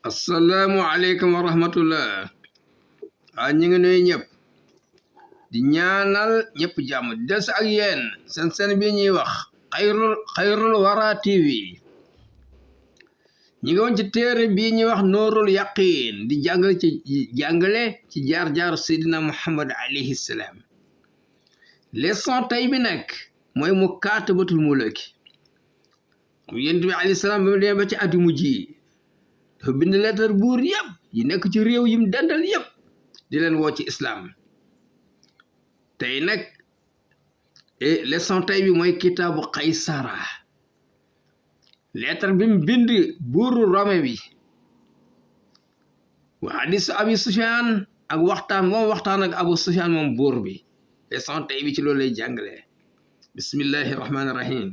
Assalamu alaikum wa rahmatullah. Ñi ngi nuyu ñëpp di ñaanal ñëpp jàmm des ak yéen seen bi ñuy wax xayrul wara TV. ñi ngi woon ci téere bii ñuy wax Nuurul Yaqiin di jàngale ci jaar-jaar Seydina Muhammad alayhi salaam. leçon tey bi nag mooy mukaatabatul mulki. Yonent bi alayhi salaam ba mu demee ba ci ati mujj yi dafa bind lettre buur yëpp yi nekk ci réew yim dandal yëpp di leen woo ci islam. tey nag leçon tey bi mooy kitaabu Qaysara, lettre bi mu bind buuru Rome bi. wa hadisu Abi Sufyaan ak waxtaan ak Abu Sufyaan moom buur bi. leçon tey bi ci loolu lay jàngale. bismillahi rahmaani rahim.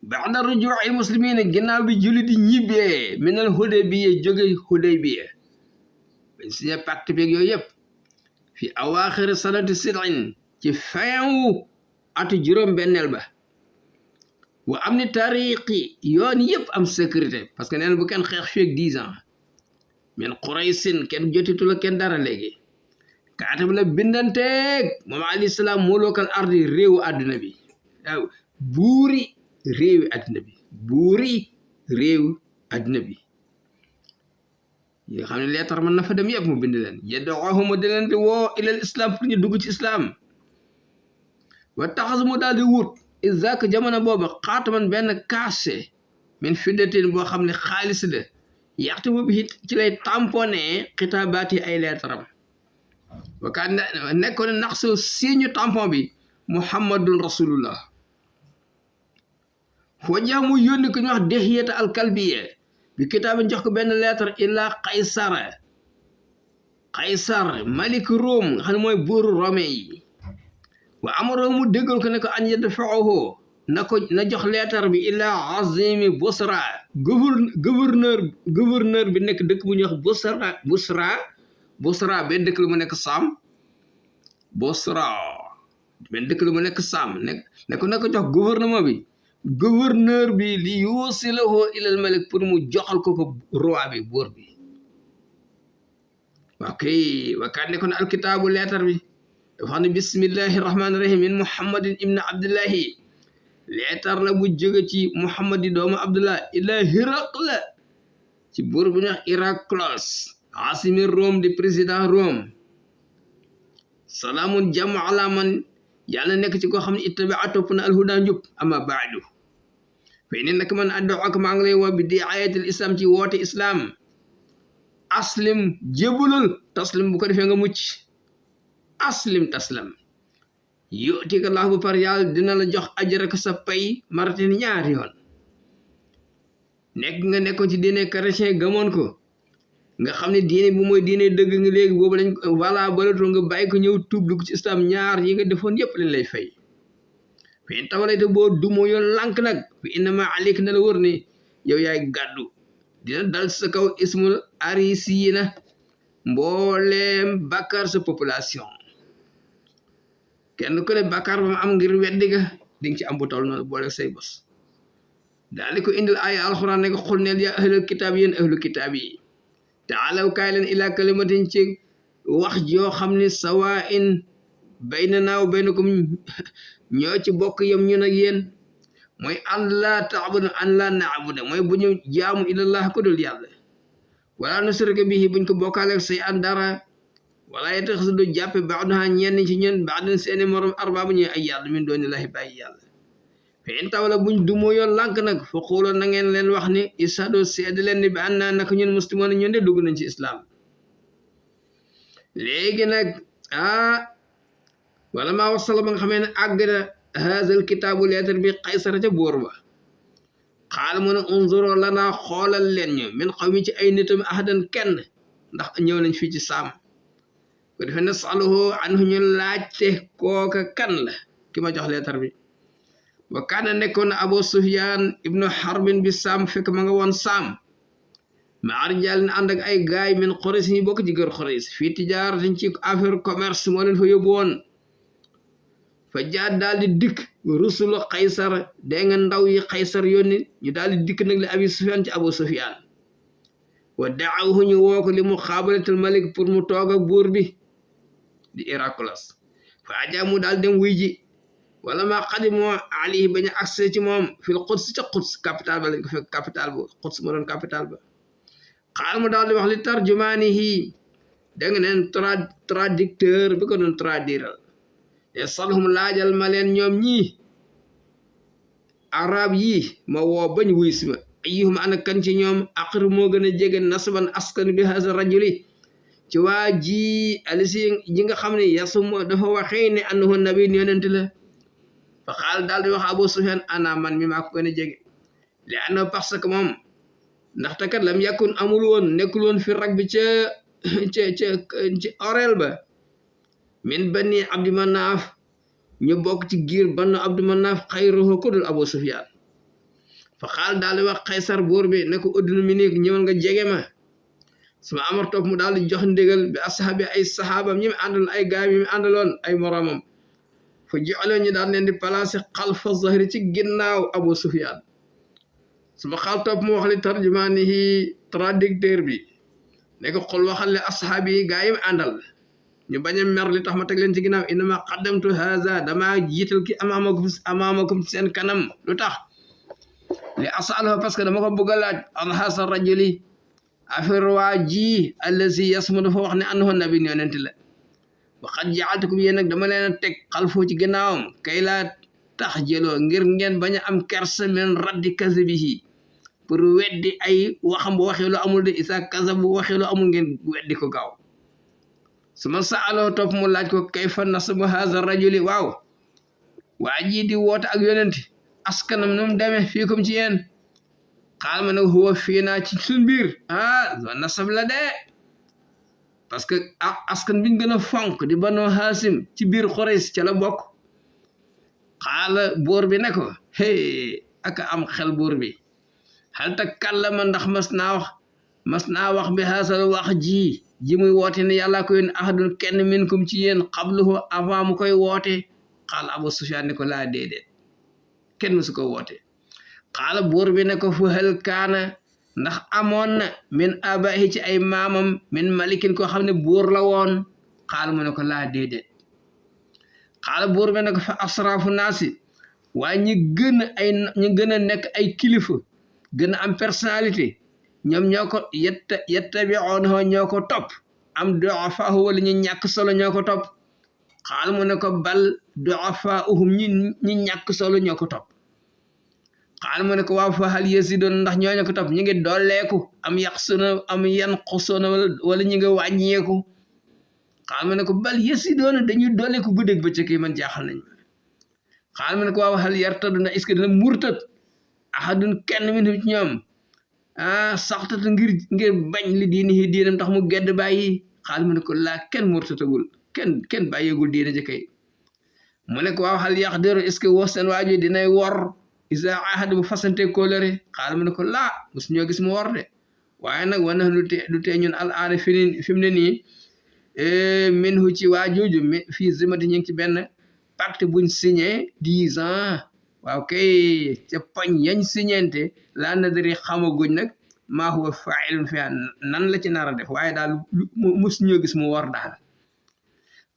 ba'da rujuu'i muslimiina ginnaaw bi jullit di ñibbee minal Hudaybiya jóge Hudaybiya bañ signé pacte beeg yooyu yëpp fi awaaxiri sanati sid'in ci fin atu juróom-benneel ba. wa am ni tariqi yoon yëpp am sécurité parce que neen bu kenn xeex fii ak 10 ans min Quraysin kenn jotitu la kenn dara léegi. kaatab la bindanteeg moom alayhi salaam muluukal ardi réewu àdduna bi waaw buuri réewi àdduna bi yi nga xam ne leetar mën na fa dem yëpp mu bind leen yad'uuhum di leen di woo ilal islam pour ñu dugg ci islam. wa taxas mu daal di wut izak jamono booba xaataman benn kaase min fiddatin boo xam ne xaalis la yaxtimu bi ci lay tamponné xitaabaati ay leetaram. wa kaan nekkoon naqsu signe tampon bi muhammadun rasulullah. foo jax mu yónni ko ñu wax Dihiyata al-Kalbiya bi kitaaba jox ko benn lettre ila Qaysar malik Rome nga xam ne mooy buuru Rome yi. wa amaro mu déggal ko ne ko an yadfa'uhu na jox lettre bi ila azimi Busra gouverneur bi nekk dëkk bu ñuy wax Busra benn dëkk lu mu nekk Saam. Busra benn dëkk lu mu nekk Saam ne ko jox gouvernement bi. gouverneur bi li yusilahu ilal malik pour mu joxal ko roi bi buur bi. waa kay wakaan ne kon alkitaabu leetar bi dafa xam ne bismillahi rahmaani rahim min muhammadin ibn abdullahi leetar la bu jóge ci muhammad doomu abdullah ila Hiraqla ci buur bu ñuy wax Héraclius asimi Rome di président Rome. salaamun jàmm ala man yàlla nekk ci koo xam ne ittaba'a topp na alhuda njub ama baadu fay ne nag man addo ak maa ngi lay woo bi di ayatul islam ci woote islam. aslim jébulul taslim bu ko defee nga mucc. aslim taslam yu'tika Allah bu par yàlla dina la jox ajraka sa pay maratin ñaari yoon. nga nekkoon ci diine chrétien gëmoon ko nga xam ne diine bu mooy diine dëgg nga léegi boobu lañ voilà balato nga bàyyi ko ñëw tuub dugg ci islam ñaar yi nga defoon yëpp lañ lay fay. fi tawalayte boo dumoo yoon lànk nag fi innama alik na la wër ne yow yaay gàddu dina dal sa kaw ismul arisiina mbooleem bàkkaar sa population. kenn ku ne bàkkaar ba mu am ngir weddi ga di nga ci am bu toll noonu boole say bos. daal di ko indil ay alxuraan ne ko xul neel yaa ahlul kitaab yéen ahlul kitaab yi taalaw kaay leen ila kalimatin ci wax joo xam ne sawaa'in baynanaa wa baynakum ñoo ci bokk yam ñun ak yéen mooy an laa na'budu mooy bu ñu jaamu ilallah ko dul yàlla wala nusrika bihi buñ ko bokkaale say an dara wala yataxisudu jàppe ba'duhaa ñenn ci ñun ba'dan seeni morom arbaabu ñuy ay yàlla min doonillahi bàyyi yàlla. fa in tawala buñ dumoo yoon lànk nag fa xooloo na ngeen leen wax ni ishadu seede leen ni bi annaa naka ñun muslimoon ñun de dugg nañ ci islam. léegi nag wala maa wasala ba nga xamee ne àgg na haazal kitaabu leetar bi Qaysar ca buur ba xaala mu ne unzuru lanaa xoolal leen ñu min xaw mi ci ay nitam ahadan kenn ndax ñëw nañ fii ci Saam ko defee nasaluhu anhu ñu laajte kooka kan la ki ma jox leetar bi. wa kaana nekkoon Abu Sufyaan ibnu Harbin bi Saam fekk ma nga woon Saam maa rijaalin ànd ak ay gaay min Quraysh ñi bokk ci kër Quraysh fii tijaaratin ci affaire commerce moo leen fa yóbbu woon. fa jaat daal di dikk rusulu Qaysar dégg nga ndaw yi Qaysar yónni ñu daal di dikk nag li Abi Sufyaan ci Abu Sufyaan wa daawhu ñu woo ko li muqaabalatul malik pour mu toog ak buur bi di Héraclius fa ajaa mu daal dem wuy ji wala ma xadimoo alayhi bañ a accès ci moom fil Quds ca Quds capital ba lañ ko fekk capital ba Quds ma doon capital ba xaal mu daal di wax li tarjumaanihi da nga neen traducteur bi ko doon traduiral te salhum laajal ma leen ñoom ñii arab yi ma woo bañ wuy si ma ayyuhum ana kan ci ñoom aqr moo gën a jege nasban askan bi haza rajuli ci waa ji alisi ji nga xam ne yasum dafa waxee ne annahu nabi yonent la fa xaal daal di wax Abu Sufyan ana man mi maa ko gën a jege li anna parce que moom ndaxte kat lam yakun amul woon nekkul woon fi rag bi ca orel ba min bani Abdi Manaf ñu bokk ci giir banu Abdi Manaf xayruhu ko dul Abu Sufyan fa xaal daal di wax Qaysar buur bi ne ko udduna mi néeg ñëwal nga jege ma suma amar topp mu daal di jox ndigal bi ashabi ay sahabam ñi mu àndal ay gaay yi mu àndaloon ay moromam fa joxaloo ñu daal leen di placé xalfa zahri ci ginnaaw Abu Sufyan suma xaal topp mu wax li tarjumaanihi traducteur bi ne ko xol waxal le ashabi yi gaay yi mu àndal ñu bañ a mer li tax ma teg leen ci ginnaaw innama qaddamtu haza dama jiital ki amaamakum seen kanam lu tax li asaluhu parce que dama ko bëgg a laaj an hasa rajuli affaire waa ji allazi yasmu dafa wax ne annahu nabi yonent la waxat jaaltukum yéen nag dama leen a teg xalfoo ci gannaawam kay laa tax jëloo ngir ngeen bañ a am kersa min raddi kazibihi pour weddi ay waxam bu waxee lu amul de isa kazab bu waxee lu amul ngeen weddi ko gaaw suma saaloo topp mu laaj ko kayfa nasbu haza rajuli waaw waa ji di woote ak yonent askanam nu mu demee fii comme ci yéen xaal ma nag huwa fii naa ci suñ biir zo nasab la de parce que askan biñ gën a fonk di Banu Haasim ci biir Quraysh ca la bokk xaala buur bi ne ko hey aka am xel buur bi xal ta kàllama ndax mas naa wax bi haasal wax ji muy woote ne yàlla ko yónni ahadun kenn minkum ci yéen qabluhu avant mu koy woote xaal Abu Sufyaan ne ko laa déedéet kenn musu ko woote xaala buur bi ne ko fu hal kaana ndax amoon na min abaahi ci ay maamam min malikin koo xam ne buur la woon xaala mu ne ko laa déedéet xaala buur bi ne ko fa asrafu naasi waaye ñi gën a nekk ay kilifa gën a am personnalité ñoom ñoo ko yattabi'uunahu ñoo ko topp am du'afaahu wala ñu ñàkk solo ñoo ko topp xaala mu ne ko bal du'afaa'uhum ñi ñàkk solo ñoo ko topp xaal mu ne ko waaw fa hal yasidoon ndax ñooñu ko topp ñu ngi dolleeku am yaqsuna am yanqusuna wala ñu ngi wàññeeku xaal mu ne ko bal yasidoon dañuy dolleeku guddeeg bëccëg yi man jaaxal nañ xaal mu ne ko waaw hal yartaduna est-ce que dina murtat ahadun kenn minhum ci ñoom saxtata ngir bañ li diinam tax mu gedd bàyyi xaal mu ne ko laa kenn murtatagul kenn bàyyeegul diine ji kay mu ne ko waaw hal yaqdiru est-ce que woo seen waaju dinay wor isa ahad bu fasante kóolëre xaal mu ne ko laa mus ñoo gis mu wor de waaye nag wana du tee ñun al aana fi mu ne nii minhu ci waajuju fii zimati ñu ngi ci benn pacte buñ signé 10 ans waaw kay ca pañ yañ signente laa nadari xamaguñ nag maa huwa fa'ilun fiha nan la ci nar a def waaye daal mus ñoo gis mu wor daal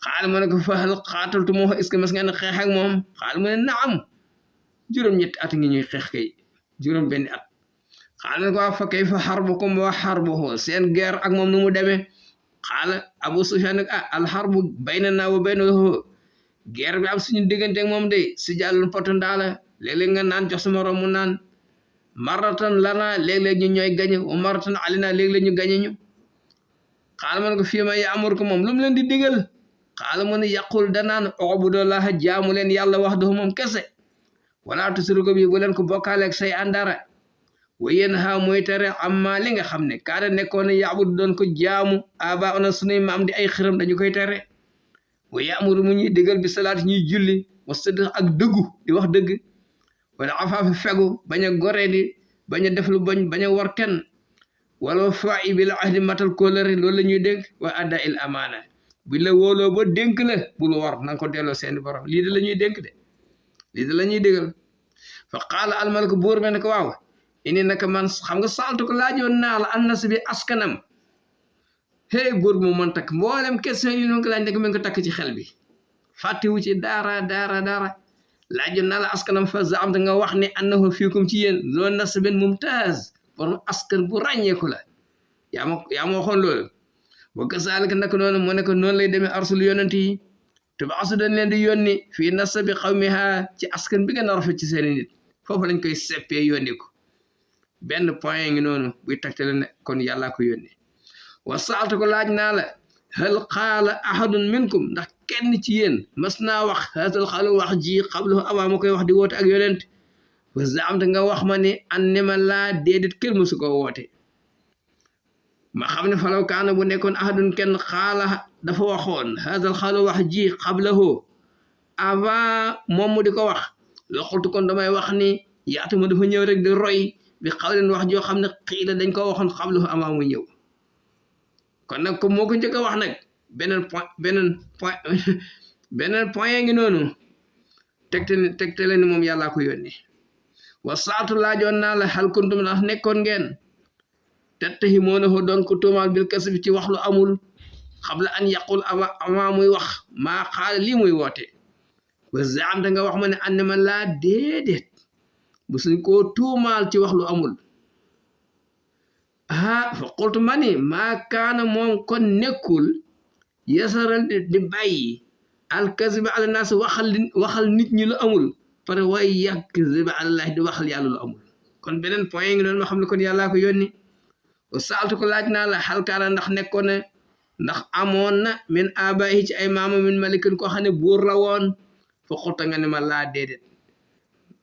xaal mu ne ko fa hal qaataltumuhu est-ce que mas ngeen xeex ak moom xaal mu ne naam juróom-ñetti at ngi ñuy xeex kay juróom benn at xaala ko fa kayfa harbukum wa harbuhu seen guerre ak moom nu mu demee xaala Abu Sufyaan nag al harbu baynana wa baynahu guerre bi am suñu diggante ak moom de si jàllun poto ndaala léeg-léeg nga naan jox sama morom mu naan maratan lana léeg-léeg ñu ñooy gañe wa maratan alina léeg-léeg ñu gañe ñu xaala mu ne ko fii ma yaamur ko moom lu mu leen di digal xaala mu ne yaqul danaan ubudullaha jaamu leen yàlla wahdahu moom kese wala tusriku bi bu leen ko bokkaaleeg say àndara wa yanha mooy tere amma li nga xam ne kaana nekkoon yaabudu doon ko jaamu aba ona sunuy maam di ay xiram dañu koy tere wa yaamuru mu ñuy digal bi salaat ñuy julli wa sidq ak dëggu di wax dëgg wala afaafi fegu bañ a goree di bañ a def lu bañ a war kenn wala fa'i bil ahdi matal kóolëre loolu la ñuy dénk wa adda il amaana bu la wóoloo ba dénk la bul war nanga ko delloo seeni borom lii de la ñuy dénk de lii de la ñuy dégal fa qaala almalik buur me ne ko waaw ini naka man xam nga saaltu ko laajoon naa la an nas bi askanam hey buur mu mën takk mboolem question yi ñu ko laaj nekk mu ngi ko takk ci xel bi fàttewu ci dara laajoon naa la askanam fa zaamta nga wax ne annahu fiikum ci yéen loo nasabin mumtaaz borom askan bu ràññeeku la yaa ma waxoon loolu wa kasaalika naka noonu mu ne ko noonu lay demee arsul yonent yi tubaasu dañ leen di yónni fii nasabi xawmiha ci askan bi gën a rafet ci seen nit foofu lañ koy seppee yónni ko benn point ngi noonu buy tagtale ne kon yàllaa ko yónni wa saaltu ko laaj naa la hal qaala ahadun minkum ndax kenn ci yéen mas naa wax haasal xaalu wax ji xablu avant ma koy wax di woote ak yonent wa zaamta nga wax ma ne an ne ma laa déedéet kenn mësu ko woote ma xam ne falaw kaana bu nekkoon ahadun kenn xaala dafa waxoon haasal xaalu wax ji xablahu avant moom mu di ko wax la xultu kon damay wax ni yaatu ma dafa ñëw rek di roy bi xawlen wax joo xam ne xiila dañ ko waxoon xablahu avant mu ñëw kon nag comme moo ko njëkk a wax nag beneen point ngi noonu tegtale ni moom yàllaa ko yónni wa saatu laajoon naa la xal kuntum ndax nekkoon ngeen tattahimuunahu doon ko tuumaal bil kasbi ci wax lu amul xabla an yaqul avant muy wax maa xaala lii muy woote wa zaamta nga wax ma ne ànd ma laa déedéet bu suñ koo tuumaal ci wax lu amul fa qultu ma ni maa kaana moom kon nekkul yasaral di bàyyi alkaziba ala naas waxal nit ñi lu amul pare way yakziba alallahi di waxal yàlla lu amul kon beneen point ngi doon ma xam ne kon yàllaa ko yónni wa saaltu ko laaj naa la xal kaana ndax nekkoon ne ndax amoon na min abaahi ci ay maama min malikin koo xam ne buur la woon fa qulta nga ne ma laa déedéet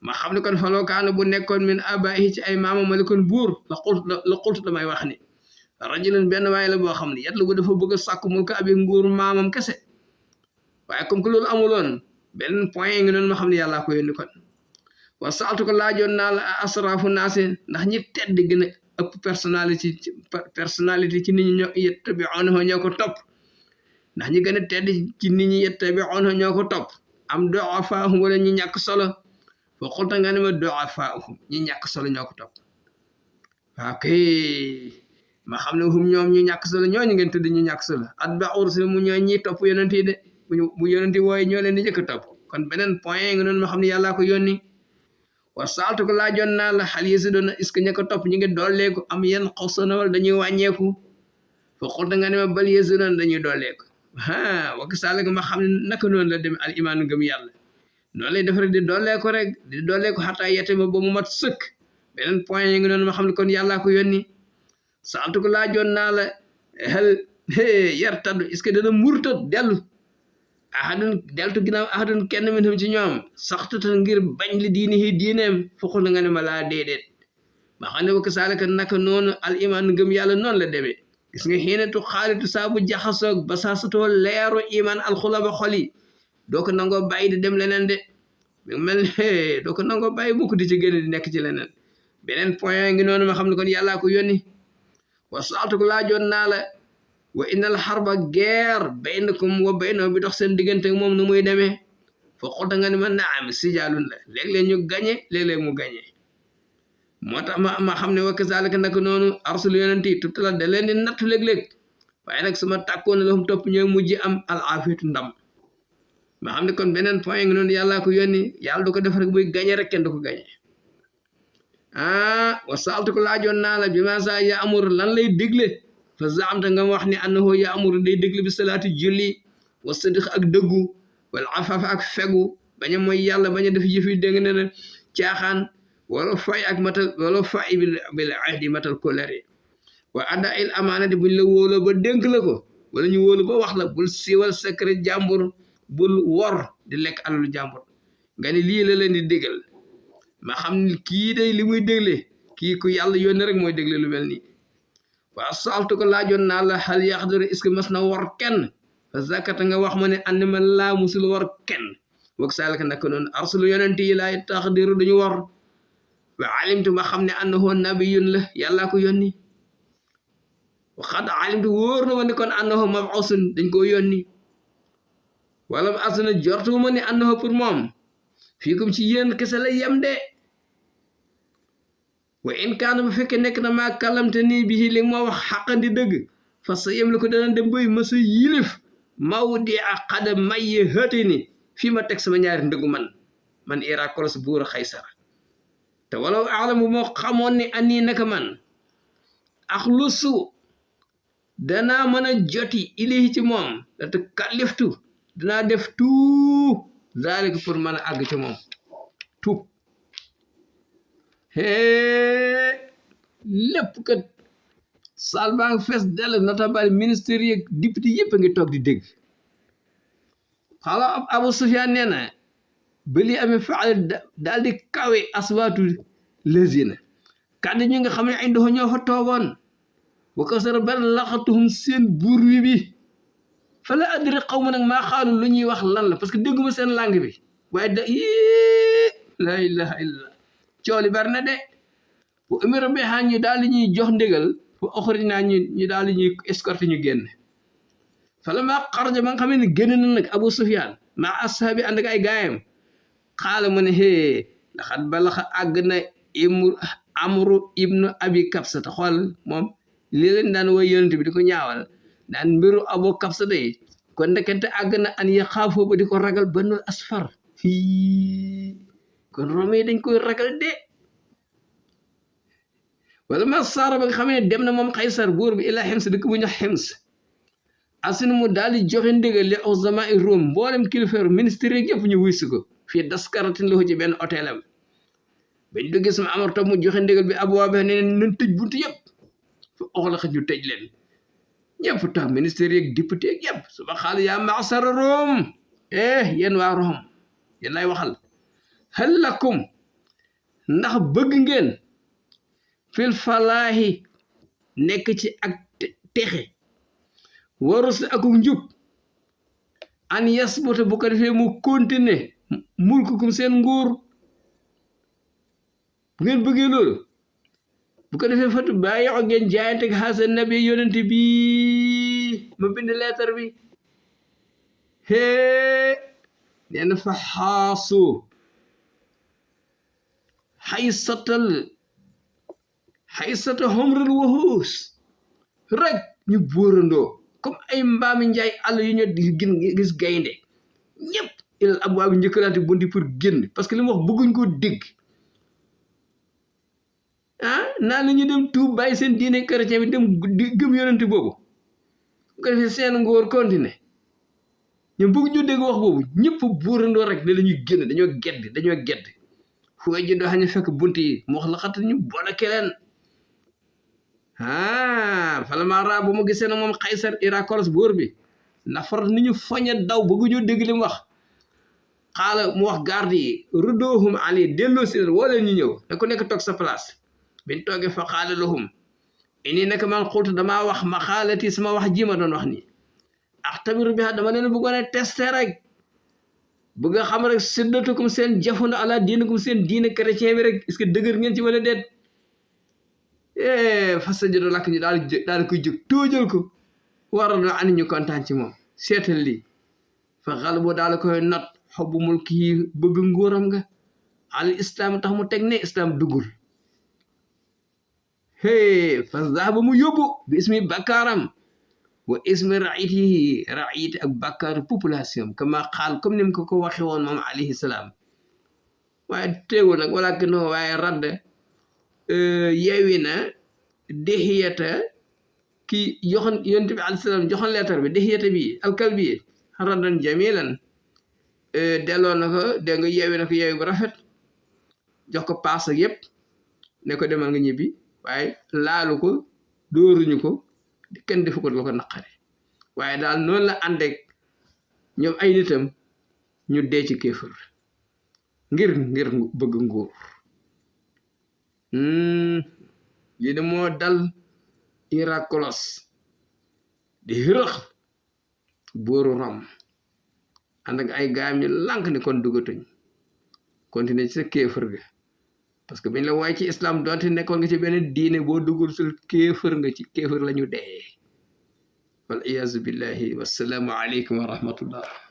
ma xam ne kon faloo kaana bu nekkoon min abaahi ci ay maama malikun buur la qultu damay wax ni rajulun benn waaye la boo xam ne yat la bu dafa bëgg a sàkku mulka abi nguur maamam kese waaye comme que loolu amuloon beneen point ngi noonu ma xam ne yàllaa ko yónni kon wa saaltu ko laajoon naa la asrafu naasi ndax ñi tedd gën a ëpp personnalité ci nit ñi ñoo yettabi'uunahu ñoo ko topp ndax ñi gën a tedd ci nit ñi yettabi'uunahu ñoo ko topp am du'afaahum wala ñi ñàkk solo fa qulta nga ne ma du'afaahum ñi ñàkk solo ñoo ko topp waaw kay ma xam ne hum ñoom ñu ñàkk solo ñooñu ngeen tudd ñu ñàkk solo atba'u rusul mu ñoo ñi topp yonent yi de bu yonent yi wooye ñoo leen di njëkk a topp kon beneen point nga noonu ma xam ne yàllaa ko yónni wa saaltu ko laajoon naa la xal yési doona est-ce que ña ko topp ñu ngi dooleeku am yenn xosona wala dañuy wàññeeku fa xulta nga ne ma bal yési doona dañuy dooleeku wakk saalika ma xam ne naka noonu la demee al imaanu gëm yàlla noonu lay def rek di dooleeku xataa yette ba mu mat sëkk beneen point yi nga noonu ma xam ne kon yàllaa ko yónni saaltu ko laajoon naa la hal yartaddu est-ce que dana murtad deltu ginnaaw ahadun kenn minhum ci ñoom saxtatan ngir bañ li diinihi diineem foqul na nga ne ma laa déedéet ma xam ne wakk saalika naka noonu al iman ngëm yàlla noonu la demee gis nga xiinatu xaalitu saabu jaxasoog ba saasatoo leeru iman alxulaba xol yi doo ko nangoo bàyyi di dem leneen de mel doo ko nangoo bàyyi mukk di ci génn di nekk ci leneen beneen point ngi noonu ma xam ne kon yàllaa ko yónni wa saaltu ko laajoon naa la wa innal harba guerre baynakum wa baynahu bi dox seen diggante moom nu muy demee fa xulta nga ne ma naam sijaalun la léeg-léeg ñu gañe léeg-léeg mu gañe moo tax ma xam ne wa kazalika naka noonu arsul yonent yi tubtala da leen di nattu léeg-léeg waaye nag suma tàkkoon na lahum topp ñooy mujj am al aafiyatu ndam ma xam ne kon beneen point ngi noonu yàllaa ko yónni yàlla du ko def rek buy gañe rek kenn du ko gañe wa saaltu ko laajoon naa la bi ma sa ya amur lan lay digle fa zaamta nga wax ni annahu ya amuru day digle bi salaati julli wa sadiq ak dëggu wala afaaf ak fegu bañ a mooy yàlla bañ a def yëfi dégg ne na caaxaan wala fay ak matal wala fay bil ahdi matal kolere wa adda il amaanati buñ la wóolo ba dénk la ko wala ñu wóolu ba wax la bul siiwal secret jàmbur bul wor di lekk alalu jàmbur nga ni lii la leen di digal ma xam ni kii day li muy dégle kii ku yàlla yónni rek mooy dégle lu mel nii waa saaltu ko laajoon naa la xal yaxduru est-ce que mas na war kenn fa zakata nga wax ma ne andi ma laa musul war kenn wak saalika naka noonu arsulu yonent yi laay taxdiru dañu war wa alimtu ma xam ne annahu nabiyun la yàllaa ko yónni waxad alimtu wóor na ma ni kon annahu mabusun dañ koo yónni wala mu asuna jortu ma ni annahu pour moom fii comme ci yéen kese la yem de wa in kaana bu fekkee nekk na maa kalamte nii bii li ma wax xaqandi dëgg fa sa yem la ko dana dem bay ma sa yilif mawdi a xada maye hëti ni fii ma teg sama ñaari ndëggu man Irakolos buur Xaysar te walaw aalamu moo xamoon ni ani naka man axlusu danaa mën a joti ilahi ci moom da te kaliftu danaa def tout zalika pour mën a àgg ci moom tuub lépp kat sal baa ngi fees dell notable ministère yeeg député yëpp a ngi toog di dégg xala Abu Sufyaan nee na ba li amee faale daal di kawe aswaatu lazina kàddu ñi nga xam ne ay ndox ñoo fa toogoon wa kasara bari laxatuhum seen buur bi fa la adri xaw ma nag maa xaalu lu ñuy wax lan la parce que dégguma seen langue bi waaye da la ilaha illa cooli bari na de bu umira bi xaa ñu daal di ñuy jox ndigal fu oxori naa ñu daal di ñuy escorté ñu génn fa la maa xarja ba nga xam ne génn na nag Abu Sufyaan maa ashaabi ànd ak ay gaayam xaala mu ne laxat ba laxa àgg na Amru ibnu Abi Kabsata xool moom li leen daan woy yonent bi di ko ñaawal daan mbiru Abu Kabsata yi kon ndekente àgg na an ya xaafoo ba di ko ragal Banu Asfar kon Roome yi dañ koy ragal de wala ma saara ba nga xam ne dem na moom Xaysar buur bi ilaa Hims dëkk bu ñu Hims asin mu daal di joxe ndigal li uzama i Rome mboolem kilifeeru ministère yi yëpp ñu wuy si ko fii daskaratin la ko ci benn hôtelam bañ duggee sama Amar tam mu joxe ndigal bi abwaabe ne nañ tëj buntu yëpp fu oxlaxa ñu tëj leen ñëpp tax ministère yeeg député yeeg yëpp suba xaal yaa maasara Rome yéen waa Rome yéen lay waxal hal lakum ndax bëgg ngeen fil falaahi nekk ci ak texe warus ak njub an yasbuta bu ko defee mu continuer mulkukum seen nguur bu ngeen bëggee loolu bu ko defee fatu bàyyi yox ngeen jaayante ak xaasa nabi yonent bi ma bind leetar bi nee na fa xaasu xaysata xomrul waxuus rek ñu bóorandoo comme ay mbaami njaay àll yu ñu gis gaynde ñëpp ilal abwaabi njëkkalante bunti pour génn parce que li mu wax bëgguñ ko dégg naa la ñu dem tuub bàyyi seen diine chrétien bi dem gëm yonent boobu bu ko defee seen ngóor continuer ñoom bëgg ñu dégg wax boobu ñëpp buurandoo rek ne la ñuy génn dañoo gedd foo ji doo xam ne fekk bunt yi mu wax la xat ñu bolake leen falamaa raa bu mu gisee na moom Xaysar Irakolos buur bi nafar ni ñu foñe daw bëgg ñu dégg li mu wax xaala mu wax garde yi ruddoohum ali delloo si leen woo leen ñu ñëw da ko nekk toog sa place biñ toogee fa xaala lahum ini nekk man xultu damaa wax ma xaalati sama wax ji ma doon wax nii axtabiru biha dama leen bëggoon a testé rek bëgg a xam rek siddatukum seen jafandu ala diinakum seen diine chrétien bi rek est-ce que dëgër ngeen ci wala déet fasajado lakk ñu daal koy jóg tóojal ko waral na ani ñu kontaan ci moom seetal lii fa xal boo daal koy not xobbu mulki yi bëgg nguuram nga al islam tax mu teg ne islam duggul fa zahaba mu yóbbu bi ismi bakkaaram wa ismi raiti ak bakkaaru population kama xaal comme ni mu ko waxe woon moom alayhi salaam waaye teewul nag wala ki no waaye radde yeewi na Dihiyata ki joxoon yonent bi alayhi salaam joxoon leetar bi Dihiyata bi alkalbi raddan jamilan delloo na ko dégg nga yeewi na ko yeewi bu rafet jox ko paas ak yëpp ne ko demal nga ñibbi waaye laalu ko dóoruñu ko kenn defu ko lu ko naqare waaye daal noonu la àndeek ñoom ay nitam ñu dee ci kéefër ngir bëgg nguur lii de moo dal Irakolos di xërëx bóoru Rome ànd ak ay gaayam ñu lànk ni kon dugatuñ continuer ci sa kéefër ga parce que bañ la waaye ci islam doonte nekkoon nga ci benn diine boo duggul sul kéefër nga ci kéefër la ñu dee wal iyaazu billahi wassalaamu aleykum wa rahmatullah